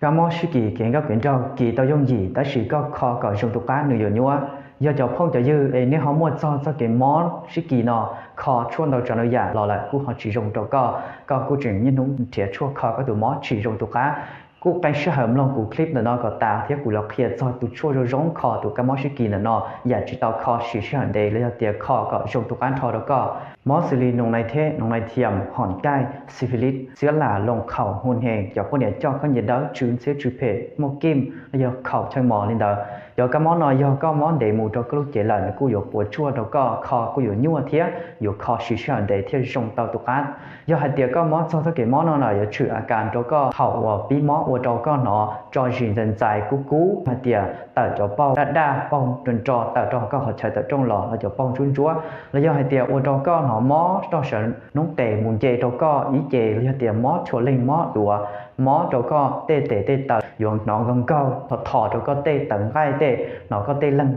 Kab mob sib kis kev nkauj kev nraug kis tau yooj yim, tab sis koj kho kom zoo tus qab nws yuav nyuaj. Yog cov phooj cov ywg es nej ho muaj txog txoj kev mob sib kis no, kho tshuaj ntau tsav ntau yam los lawm kuj ho tsis zoo rau koj, koj kuj tseem niaj hnub nrhiav tshuaj kho koj tus mob tsis zoo tus qab. Kuj qee sij hawm mloog kuv clip ntawm no kom tas thiab kuv los qhia txog tus tshuaj zoo zoo kho tus kab mob sib kis ntawm no, yam tsis tau kho siv sij hawm ntev los yog tias kho kom zoo tus qab nrho rau koj. Mob xws li noos nai theb, noos nai thiam, hom caij, syphilis, xiab lam, loos khaum, hu hees, cov poj niam coj khaub ncaws dawb, tsw ntxhiab tsw phem, muaj kim, los yog khaum chaw mos li ntawd. Cov kab mob no yog koj mob ntev mus rau koj lub cev lawm nws kuj yuav puas tsuaj rau koj, kho kuj yuav nyuaj thiab yuav kho siv sij hawm ntev thiaj zoo tau tus qab. Yog hais tias koj mob txog txoj kev mob no lawm yuav tshwm a kas rau koj thaum uas pib mob ua rau koj hnov tso zis ntxais ntxais kub kub, hais tias tawm cov pauj daj daj, pauj nro nro tawm rau koj qhov chaw tawm rooj los, los cov pauj ntsuab ntsuab, los yog hais tias ua rau koj hnov mob rau sawv noob tes mus nce rau koj ib ce, los yog tias mob chua leeg, mob duav, mob rau koj tej tes tej taw, yuav hnov nkaug nkaug thos thos rau koj tej tawv nqaij tej, hnov koj tej leeg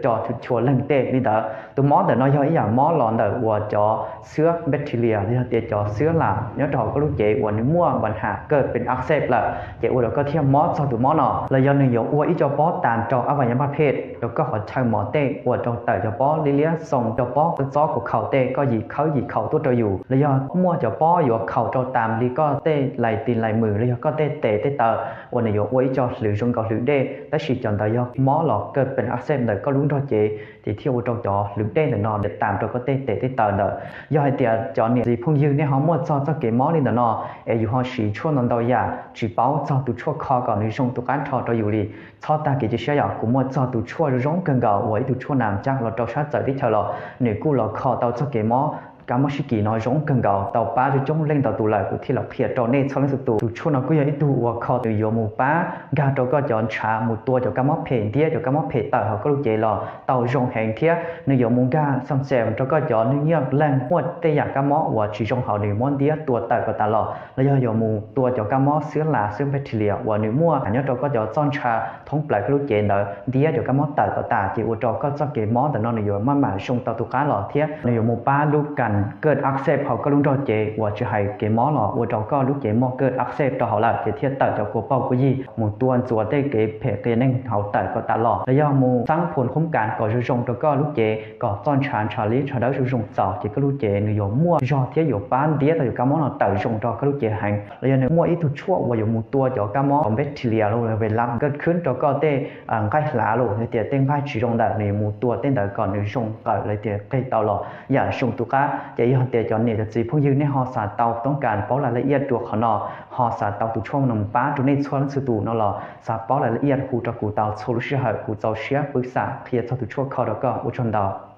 co co chua leeg tej li ntawd. Tus mob ntawm no yog ib yam mob los ntawm uas cov xwab bacteria los yog tias cov xwab lam nyob rau hauv koj lub cev uas nws muaj npa ham kawj pes a xej lawm, ces ua rau koj thiaj mob txog tus mob no. Los yog nws yuav ua ib co pob tas rau ab vas yam paj phem rau koj qhov chaw mos tej, ua rau tawm cov pob liab liab xoo, cov pob txob txob kaus khaum tej, koj yim khawb yim khaum tuaj rau yus, los yog muaj cov pob yuav khaum rau tas li koj tej lais tis lais mws los yog koj tej tes tej taw, uas nws yuav ua ib co hlwv zoo nkaus hlwv dej, tab sis cov ntawd yog mob los kawj pes a xej ntawm koj lub nrog cev, ces thiaj ua rau cov hlwv dej ntawm no tas rau koj tej tes tej taw ntawd. Yog hais tias cov niam txiv phooj ywg nej ho muaj txog txoj kev mob li ntawm no, es yus ho siv tshuaj ntau ntau yam tsis paub txog tus tshuaj kho kom nws zoo tus qab nrho rau yus li, txhob tag kev cia siab, yog kuv muaj txog tus tshuaj zoo zoo kawg nkaus uas ib tug tshuaj nas cab los rau sab txawv teb chaws los nws kuj los kho tau txoj kev mob kab mob sib kis no zoo kawg nkaus, tau pab coob coob leej ntau tus lawm, kuv thiaj los qhia rau nej txhua leej txhua tus. Tus tshuaj no kuj yog ib tug uas kho nws yuav mus pab nkag rau koj cov ntshav mus tua cov kab mob phem, ntiab cov kab mob phem tawm hauv koj lub cev los tau zoo heev thiab nws yuav mus nkag xam xes rau koj cov hnub nyoog leeg muaj tej yam kab mob uas tsis zoo hauv nws muab ntiab tua tawm kom tas los, los yog yuav mus tua cov kab mob xwb las xwb bacteria uas nws muaj nyob rau koj cov txoj ntsha thoob plaws koj lub cev ntawd ntiab cov kab mob tawm kom tas, ces ua rau koj txoj kev mob ntawm no nws yuav maj mam zoo tau tus qab los thiab nws yuav mus pab lub kas kawj a xej hauv koj lub nrog cev uas tsis hais kev mob los ua rau koj lub cev muaj kawj a xej rau hauv lawm ces thiaj tawm cov kua pauj kua yig mus tua ntxuav tej kev phem qias neeg hauv tawm kom tas los, los yog mus xab phum qhub kas kom zoo zoo rau koj lub cev kom txoj ntshav ntshav liab ntshav dawb zoo zoo txaus, ces koj lub cev nws yuav muaj zog thiab yuav pab ntiab tau cov kab mob no tawm zoo rau koj lub cev heev. Los yog nws muaj ib tug tshuaj uas yuav mus tua cov kab mob bacteria los ves lab kawj khwb rau koj tej nqaij hlav los yog tias tej nqaij tsis zoo ntawm nws yuav mus tua tej ntawd kom nws zoo qawm los tias qig tau los yam zoo tus qab. Ces yog tias cov niam cov txiv phooj ywg nej ho xav tau toob kas paub lais laj iaj dua qhov no, ho xav tau tus tshuaj no mus pab rau nej txhua leej txhua tus no los xav paub lais laj iaj hu rau kuv tau txhua lub sij hawm, kuv txaus siab pw xam qhia txog tus tshuaj kho rau koj. Ua tsaug ntau.